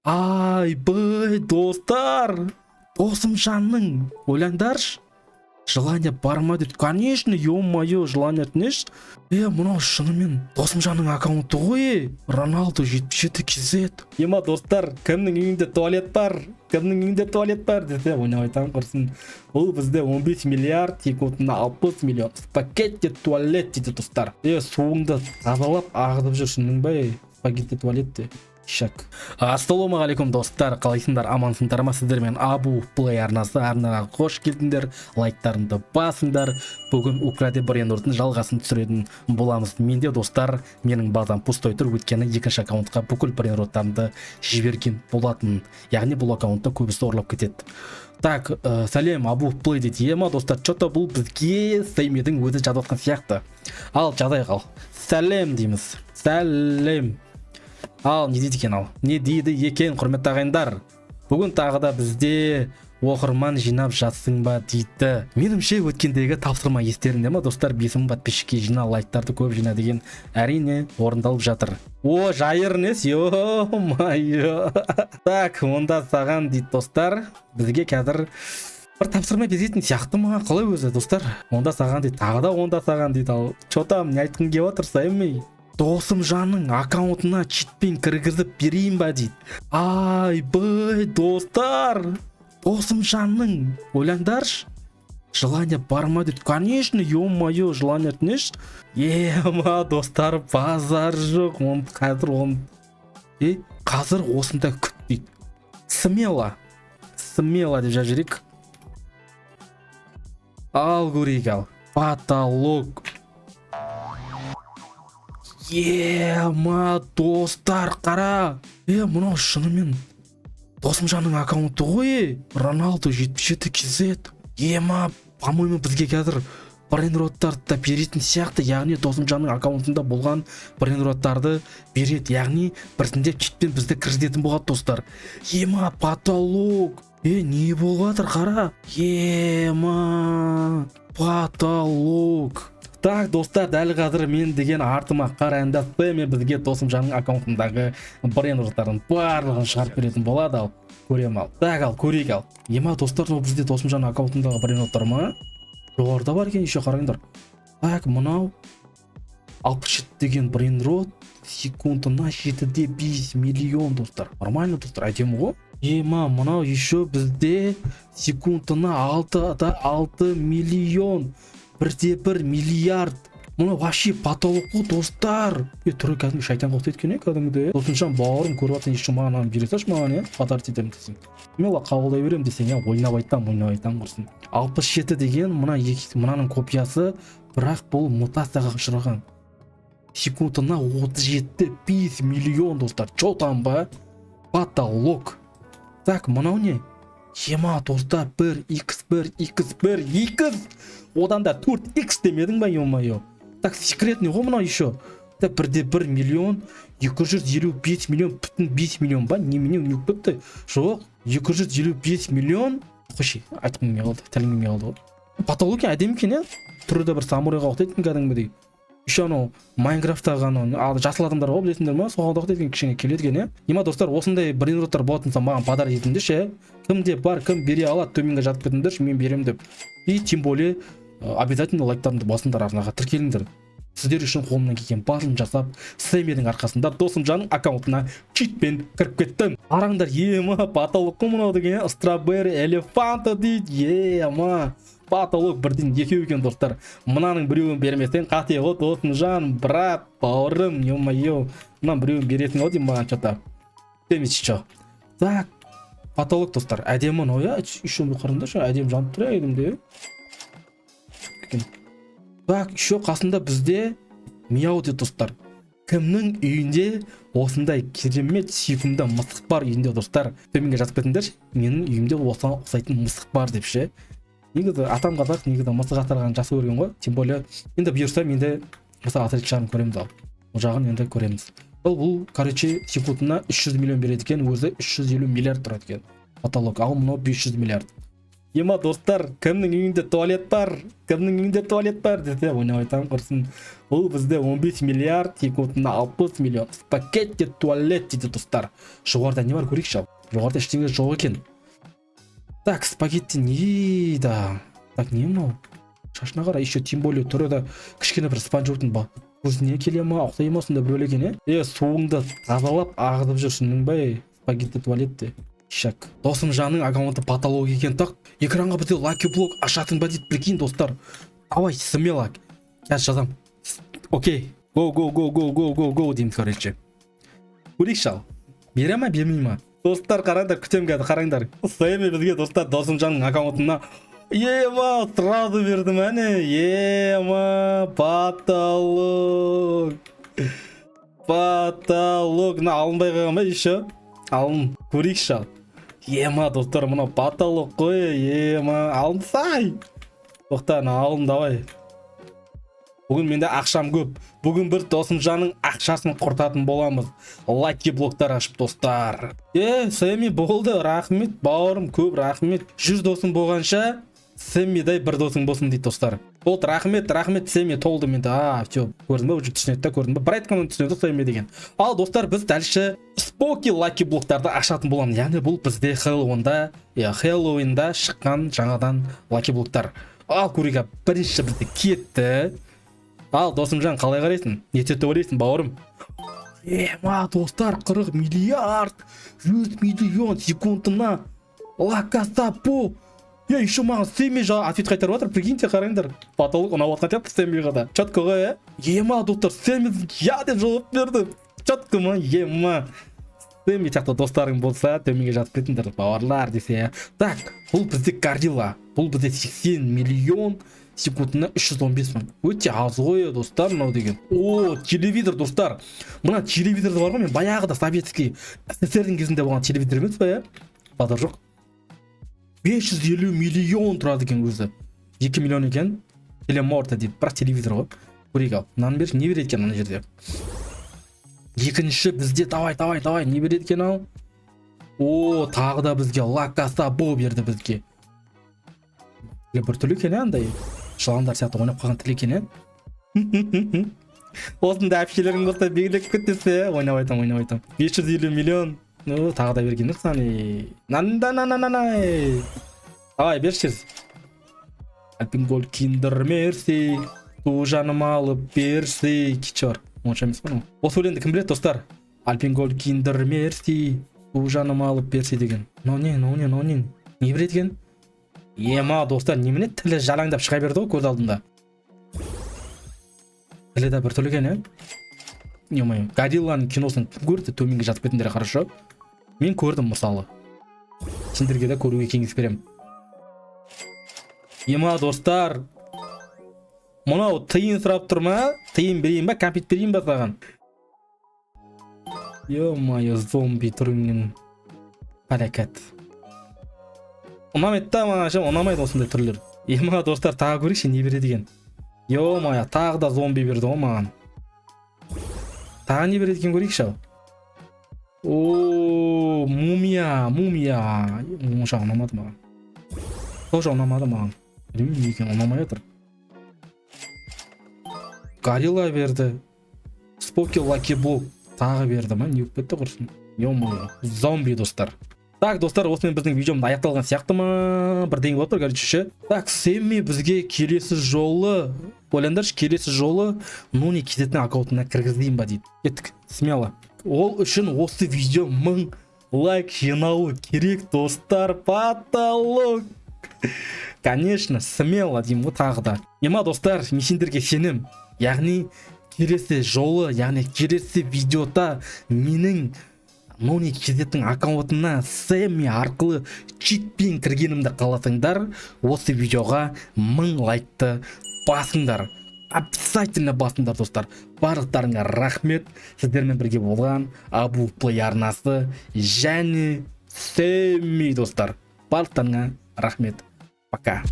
Айбай, достар, Досымжанның, ойлаңдаршы, желание бар ма дейді. Конечно, ё-моё, желание неш. Е, мынау шынымен Досымжанның аккаунты ғой, е. Роналду 77 kz. Ема, достар, кімнің үйінде туалет бар? Кімнің үйінде туалет бар десе, ойнап айтамын құрсын. Бұл бізде 15 миллиард, секундына 60 миллион. Спагетти туалет дейді, достар. Е, суыңды тазалап ағызып жүрсің ба, е? Спагетти туалет. Шак. Ассалаумағалейкум, достар, қалайсыңдар, амансыңдар ма? Сіздермен Абу Плей арнасы. Арнаға қош келдіңдер, лайктарыңды басыңдар. Бүгін Укради брейнроттың жалғасын түсіретін боламыз. Менде, достар, менің базам пустой тұр, өйткені екінші аккаунтқа бүкіл брейнроттарымды жіберген болатын. Яғни бұл аккаунтты көбісі ұрлап кетеді. Так, сәлем, Абу Плей дейді. Ема, достар, что-то бұл бізге Сеймедің өзі жазып жатқан сияқты. Ал, жазайық, ал. Сәлем дейміз. Сәлем. Ал не дейді екен, ал не дейді екен? Құрметті ағайындар, бүгін тағы да бізде оқырман жинап жатсың ба дейді. Меніңше, өткендегі тапсырма естеріңде ма, достар? 5000 подписчикке жина, лайктарды көп жина деген, әрине, орындалып жатыр. О, жайыр нес, ё-моё. Так, онда саған дейді, достар, бізге қазір бір тапсырма беретін сияқты ма, қалай өзі, достар? Онда саған дейді, тағы да онда саған дейді. Ал че там, не айтқың келіп отыр, Сэмми? Досымжанның аккаунтына читпен кіргізіп берейін ба дейді. Айбай, достар, Досымжанның, ойлаңдаршы, желание бар ма дейді. Конечно, ё-моё, желание неш. Ема, достар, базар жоқ, он қазір, он е, қазір осында күт дейді. Смело, смело деп жазып жіберейік. Ал көрейік, ал потолок. Ема, достар, қара, е, мынау шынымен Досымжанның аккаунты ғой, е. Роналду 77 kz. Ема, по-моему, бізге қазір брейнроттарды да беретін сияқты. Яғни Досымжанның аккаунтында болған брейнроттарды береді, яғни біртіндеп читпен бізді кіргізетін болады, достар. Ема, потолок, е, не болып жатыр, қара, ема, потолок. Так, достар, дәл қазір мен деген артыма қарайын да, мен бізге Досымжанның аккаунтындағы брейнроттардың барлығын шығарып беретін болады. Ал көремін, ал так, ал көрейік, ал. Ема, достар, мынау бізде Досымжанның аккаунтындағы брейнроттар ма? Жоғарыда бар екен еще, қараңдар. Так, мынау 67 деген брейнрот, секундына 7,5 миллион, достар. Нормально, достар, әдемі ғой. Ема, мынау еще бізде секундына 6,6 миллион, 1,1 миллиард. Мынау вообще потолок қой, достар. Е, түрі кәдімгі шайтанға ұқсайды екен, е, кәдімгідей. Досымжан бауырым, көріп жатсаң, еще маған мынаны бере салшы маған, е, подарить етемін десең, смело қабылдай беремін десең, е, ойнап айтамын, ойнап айтамын құрсын. 67 деген мына екі, мынаның копиясы, бірақ бұл мутацияға ұшыраған, секундына 37,5 миллион, достар. Че там ба, потолок. Так, мынау не? Ема, достар, 1 x 1 x 1 x, одан да 4 x демедің ба, ё-моё. Так, секретный ғой мынау еще. Так, 1,1 миллион, 255 миллион бүтін 5 миллион ба, немене, не болып кетті? Жоқ, 255 миллион. Қойшы, айтқым келмей қалды, тілім келмей қалды ғой. Потолок әдемі екен, иә, түрі де бір самурайға ұқсайды екен кәдімгідей. Еще анау Майнкрафттағы анау ал жасыл адамдар ғой, білесіңдер ма, соған да ұқсайды екен, кішкене келеді екен, иә. Ема, достар, осындай брейнроттар болатын болса, маған подарок етіңдерші, иә. Кімде бар, кім бере алады, төменге жазып кетіңдерші, мен беремін деп. И тем более обязательно лайктарыңды басыңдар, арнаға тіркеліңдер. Сіздер үшін қолымнан келген барлығын жасап, Сэммидің арқасында Досымжанның аккаунтына читпен кіріп кеттім. Қараңдар, ема, потолок қой мынау деген. Strawberry элефанта дейді. Ема, потолок бірден екеу екен, достар. Мынаның біреуін бермесең, қате ғой, Досымжан, брат, бауырым, ё-моё. Мынаның біреуін бересің ау деймін маған че-то. Че, так, потолок, достар, әдемі мынау, иә. Еще қараңдаршы, әдемі жанып тұр, иә, кәдімгідей екен. Так, еще қасында бізде мияу дейді. Достар, кімнің үйінде осындай керемет сүйкімді мысық бар үйінде, достар, төменге жазып кетіңдерші, менің үйімде осыған ұқсайтын мысық бар деп ше. Негізі атам қазақ, негізі мысық асырағанды жақсы көрген ғой. Тем более енді бұйырса, мен де мысық асырайтын шығармын, көреміз. Ал ол жағын енді көреміз. Бұл, короче, секундына 300 миллион береді екен, өзі 350 миллиард тұрады екен потолок. Ал мынау 500 миллиард. Ема, достар, кімнің үйінде туалет бар, кімнің үйінде туалет бар десе, ойнап айтамын, құрсын. Бұл бізде 15 миллиард секундына 60 миллион, спагетти туалет дейді, достар. Жоғарыда не бар, көрейікші. Ал жоғарыда ештеңе жоқ екен. Так, спагетти не да. Так, не мынау? Шашына қара еще, тем более түрі де кішкене бір Спанч Бобтың ба, көзіне келе ма, ұқсай ма, сондай біреу екен, иә. Е, суыңды тазалап ағызып жүрсің ба, ей, спагетти туалетте. Шак, Досымжанның аккаунты потолок екен. Так, экранға бізде лаки блок ашасың ба дейді. Прикинь, достар, давай, смело, қазір жазам. Окей, го, го, го, го, го, го, го деймін. Короче, көрейікші. Ал бере ма, бермей ма, достар? Қараңдар, күтемін қазір, қараңдар. Сэмми бізге, достар, Досымжанның аккаунтына, ема, сразу берді. Әне, ема, потолок, потолок. Мына алынбай қалған ба еще? Алын, көрейікші. Ал, ема, достар, мынау потолок қой. Ема, алынсай, тоқта, мына алын. Давай, бүгін менде ақшам көп. Бүгін бір Досымжанның ақшасын құртатын боламыз лаки блоктар ашып, достар. Е, Сэмми, болды, рахмет, бауырым, көп рахмет. 100 досың болғанша, Сэммидай бір досың болсын дейді, достар. Болды, рахмет, рахмет, Сэмми, толды менде. А, все, көрдің ба, уже түсінеді да, көрдің ба, бір айтқаннан түсінеді Сэмми деген. Ал, достар, біз дальше споки лаки блоктарды ашатын боламыз, яғни бұл бізде Хэллоуинда, иә, Хэллоуинда шыққан жаңадан лаки блоктар. Ал көрейік. Бірінші бізде кетті. Ал, Досымжан, қалай қарайсың, не деп ойлайсың, бауырым? Ема, достар, 40 миллиард 100 миллион секундына лакасапо. Е, еще маған Сэмми ответ қайтарып жатыр, прикиньте, қараңдар. Потолок ұнап жатқан сияқты Сэммиға да. Четко ғой, иә. Ема, достар, Сэмми я деп жауап берді. Четко ма? Ема, Сэмми сияқты достарың болса, төменге жазып кетіңдер, бауырлар десе, иә. Так, бұл бізде горилла. Бұл бізде 80 миллион секундына 315 мың, өте аз ғой, достар, мынау деген. О, телевизор, достар. Мына телевизорды бар ғой, мен баяғыда советский СССР-дің кезінде болған телевизор емес па, иә, базар жоқ. 550 миллион тұрады екен өзі, 2 миллион екен. Телеморта дейді, бірақ телевизор ғой. Көрейік. Ал мынаны берші, не береді екен мына жерде? Екінші бізде, давай, давай, давай, не береді екен? Ал, о, тағы да бізге лакасабо берді. Бізге біртүрлі екен, иә, андай жыландар сияқты ойнап қалған тіл екен, иә. Осындай әпшелерің болса, белгілеп кет десе, ойнап айтамын, ойнап айтамын. 550 миллион, ну, тағы да берген жоқ. Нанда, на на на на, давай, берші. Альпинголд киндер мерси, ту жаным алып берсей. Кетші, бар, онша емес қой мынау. Осы өлеңді кім біледі, достар? Альпинголд киндер мерси, ту жаным алып берсей деген. Мынау не, мынау не, мынау не, не береді екен? Ема, достар, немене, тілі жалаңдап шыға берді ғой көз алдымда. Тілі де біртүрлі екен, иә. Е, горилланың киносын кім көрді, төменге жазып кетіңдер, хорошо? Мен көрдім, мысалы, сендерге де көруге кеңес беремін. Ема, достар, мынау тиын сұрап тұр ма? Тиын берейін ба, кәмпит берейін ба саған? Е мое, зомби түріңнен пәләкәт. Ұнамайды да маған ше, ұнамайды осындай түрлер. Ема, достар, тағы көрейікші, не береді екен. Е мое, тағы да зомби берді ғой маған. Тағы не береді екен, көрейікші. Ал, о, мумия, мумия. Онша ұнамады маған, тоже ұнамады маған, білмеймін неге екенін, ұнамай жатыр. Горилла берді, споки лаки блок тағы берді ма? Не болып кетті, құрсын? Е мое, зомби, достар. Так, достар, осымен біздің видеомыз аяқталған сияқты ма, бірдеңе болып тұр, короче, ше. Так, Сэмми бізге келесі жолы, ойлаңдаршы, келесі жолы Нуни KZ-тің аккаунтына кіргізейін ба дейді. Кеттік, смело. Ол үшін осы видео 1000 лайк жинауы керек, достар. Потолок, конечно, смело деймін ғой тағы да. Ема, достар, мен сендерге сенем, яғни келесі жолы, яғни келесі видеода менің Нони KZ-тің аккаунтына Сэмми арқылы читпен кіргенімді қаласаңдар, осы видеоға 1000 лайкты басыңдар, обязательно басыңдар, достар. Барлықтарыңа рахмет. Сіздермен бірге болған Абу Плей арнасы және Сэмми, достар. Барлықтарыңа рахмет, пока.